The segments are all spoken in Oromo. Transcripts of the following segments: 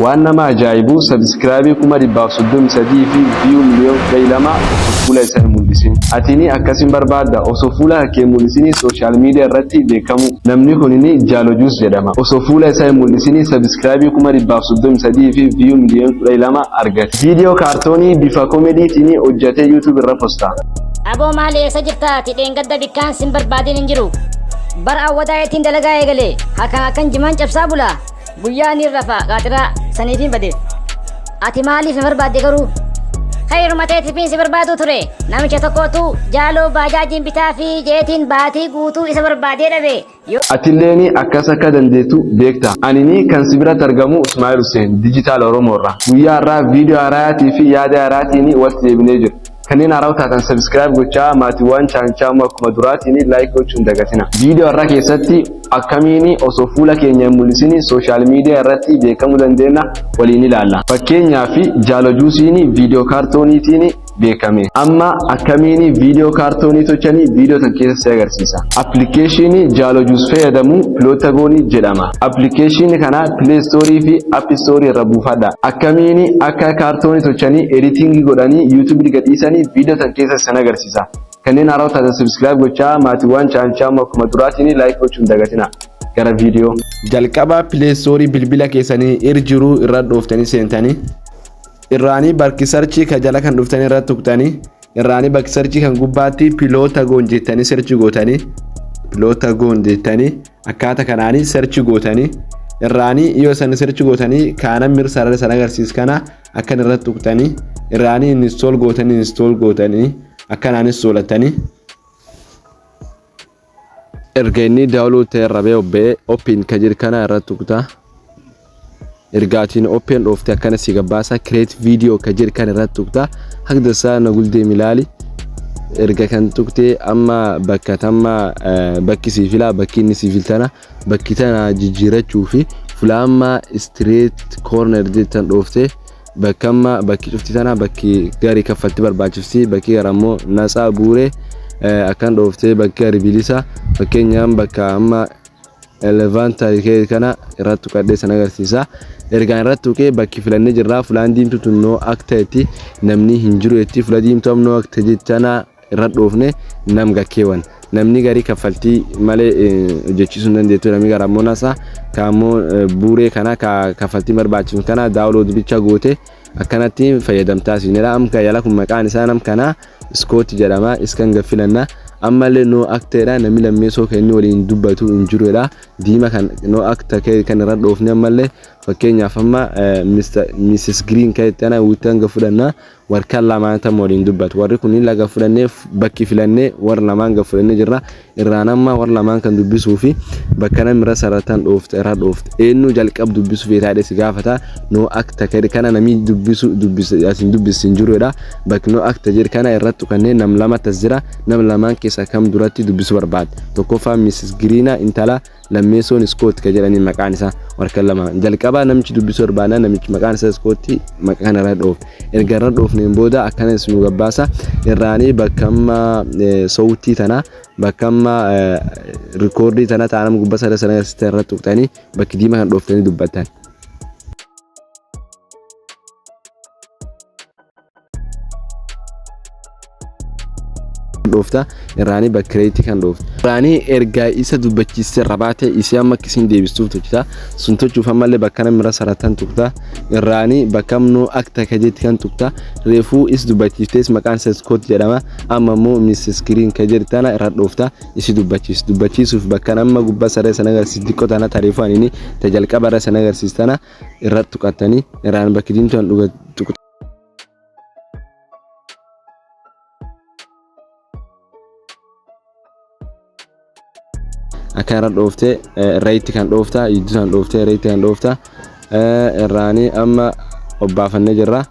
Waan nama ajaa'ibu subscribe 133,000 fi view 12 miliyoona osoo fuula isa hin mul'isin. Atini akkasin barbaadda osoo fuula kee hin mul'isini social media irratti beekamu. Namni kunini Jaalojuus jedhama. Osoo fuula isaa hin mul'isini subscribe 133,000 fi view 12 miliyoona argate. Viidiyoo kaartoonii bifa koomediitiin hojjatee YouTube irra posta. Aboo, maali, eessa jirta ati? Dheengadda bikkaan sin barbaadin hin jiru. Bara awwadaa ittiin dalagaa eegale halkan akkan jimaan cabsaa bula. Guyyaa ni rafa qaaxiraa saniifin bade. Ati maaliif na barbaadde garuu? Kayruma teetifiin si barbaadu ture. Namicha tokkotu jaaloo baajaajiin bitaa fi jeetiin baatii guutuu isa barbaadee dhabe. Yoo Atilleeni akkas akka dandeettu beekta. Anini kan si biratti argamu Ismaa'il Hussein, Digital Oromoo irraa. Guyyaa har'aa viidiyoo haaraatii fi yaada haaraatiin walitti deebinee jira. Kanneen haaraa taatan subscribe gochaa, maatiiwwan chaanichaa immoo akkuma duraatiin like gochuun dagatina. Viidiyoo har'aa keessatti akkamiin osoo fuula keenya hin mul'isini social media irratti beekamuu dandeenya waliin ilaalla. Fakkeenyaaf, Jaalojuusiin viidiyoo kaartooniitiin beekame. Amma akkamiin viidiyoo kaartoonii tolchanii viidiyoo tan keessa si agarsiisa. Appilikeeshinii Jaalojuus fayyadamu Plotagon jedhama. Appilikeeshinii kana Play Store fi App Store irra buufadha. Akkamiin akka kaartoonii tolchanii, editing godhanii YouTube gadhiisanii viidiyoo tan keessa san agarsiisa. Kanneen haaraa taatan subscribe gochaa, maatiiwwan chaanichaa immoo akkuma duraatiin like gochuun dagatina. Gara viidiyoo. Jalqaba Play Store bilbila keessanii irra jiru irra dhooftanii seentanii, irraanii bakki search ka jala kan dhuftanii irratti tuqxanii, irraanii bakki search kan gubbaatti Plotagon jettanii search gootanii, Plotagon jettanii akkaata kanaanii search gootanii, irraanii yoo san search gootanii kaana mir sarara san agarsiis kana akkan irratti tuqxanii, irraanii install gootanii, install gootanii akkanaan installattanii. Erga inni download ta'e irra ba'ee obba'ee open ka jedhu kana irratti tuqxaa. Ergaatiin open dhoofte akkana si gabbaasa. Create video ka jedhu kan irratti tuqxa. Haqda isaa na guldeemi ilaali. Erga kan tuqtee amma bakka tamma bakki sii filaa, bakki inni sii filtana bakki tana jijjiirachuu fi fuula amma straight corner jettan dhooftee, bakka amma bakki cufti tana bakki gaarii kaffalti barbaachifti, bakki gara ammoo natsaa buuree akkan dhooftee bakki gaarii bilisa. Fakkeenyaan bakka amma elevaantari kana irratti tuqadhee san agarsiisa. Ergaan irratti tuqee bakki filannee jirra. Fulaan diimtuu tun no actor jetti, namni hin jiru jetti. Fuula diimtuu ammoo actor jettana irra dhoofne nam gakkeewwan. Namni garii kaffaltii malee hojjechiisuu hin dandeettu. Namni gara ammoo nasa kaammoo buuree kana kaffaltii barbaachisu kana download bicha goote akkanatti fayyadamtaa siinidha. Amma yala kun maqaan isaa nam kana Scott jedhama. Iskan gaffilanna. Ammallee no actoredha. Namni lammeessoo kan inni waliin dubbatu hin jirudha. Diima kan no actor kan irra dhoofne ammallee fakkeenyaaf amma Mrs Green kan itti ana wittan ga fudhanna. Warra lamaan tam waliin dubbatu. Warri kun laga fudhannee bakki filannee warra lamaan ga fudhannee jirra. Irraan amma warra lamaan kan dubbisuu fi bakka namni irra sararatan dhoofte irra dhoofte. Eenyu jalqab dubbisuu feetaadhe si gaafata. No actor kana namni dubbisu dubbisa asin dubbisu hin jirudha. Bakki no actor jedhu kana irratti kanneen nam lama tas jira. Nam lamaan keessa kam duratti dubbisuu barbaade? Tokkoffaa Mrs Greena intala, lammeessoon Scott ka jedhanii maqaan isaa. Warra lama jalqabaa namichi dubbisuu barbaada. Namichi maqaan isaa Scott maqaa kana irra dhoofne. Erga irra dhoofneen booda akkana nu gabbaasa. Irraanii bakka amma sawutii tana, bakka amma record tana taanam gubbaa sana sana irratti tuqxanii bakki diimaa kan dhooftanii dubbattan. Dhoofta irraanii bakka reetii kan dhoofta. Irraanii ergaa isa dubbachiiste irra baate isii amma akkasiin deebistuuf tolchita. Sun tolchuuf ammallee bakka namni irra saratan tuqta. Irraanii bakka no actor ka jetti kan tuqta. Reefuu is dubbachiiftes maqaan isaa Scott jedhama. Amma immoo Mrs Green ka jedhu tana irra dhoofta isi dubbachiisu. Dubbachiisuuf bakka nama gubbaa saree sana agarsiis xiqqoo tana tareefuu anini ta jalqaba irra sana agarsiis tana irra tuqattanii irraan bakki diimtuun dhuga tuqta. Akka irra dhooftee reetti kan dhoofta, yidduu kan dhooftee reetti kan dhoofta. Irraanii amma obbaafannee jirra.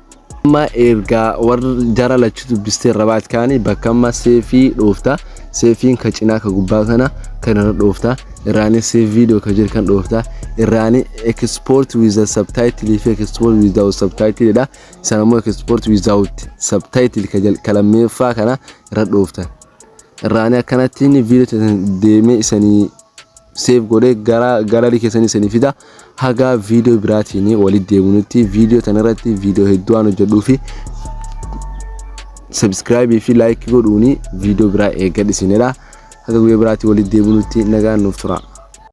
Amma ergaa warra jara lachuu dubbistee irra baat kaanii bakka amma save dhoofta. Saveiin ka cinaa ka gubbaa kana kan irra dhoofta. Irraanii save video ka jiru kan dhoofta. Irraanii export with the subtitle fi export without subtitle dha. Isaan ammoo export without subtitle ka lammeeffaa kana irra dhooftan. Irraanii akkanattiin viidiyoo deemee isanii Save godhee gara gallery keessanii isinii fida. Haga viidiyoo biraatiin walitti deebinutti, viidiyoo tanarratti viidiyoo hedduu waan hojjedhuu fi subscribe fi like godhuuni viidiyoo biraa eeggadhi isinidha. Haga guyyaa biraatiin walitti deebinutti nagaan nuuf tura.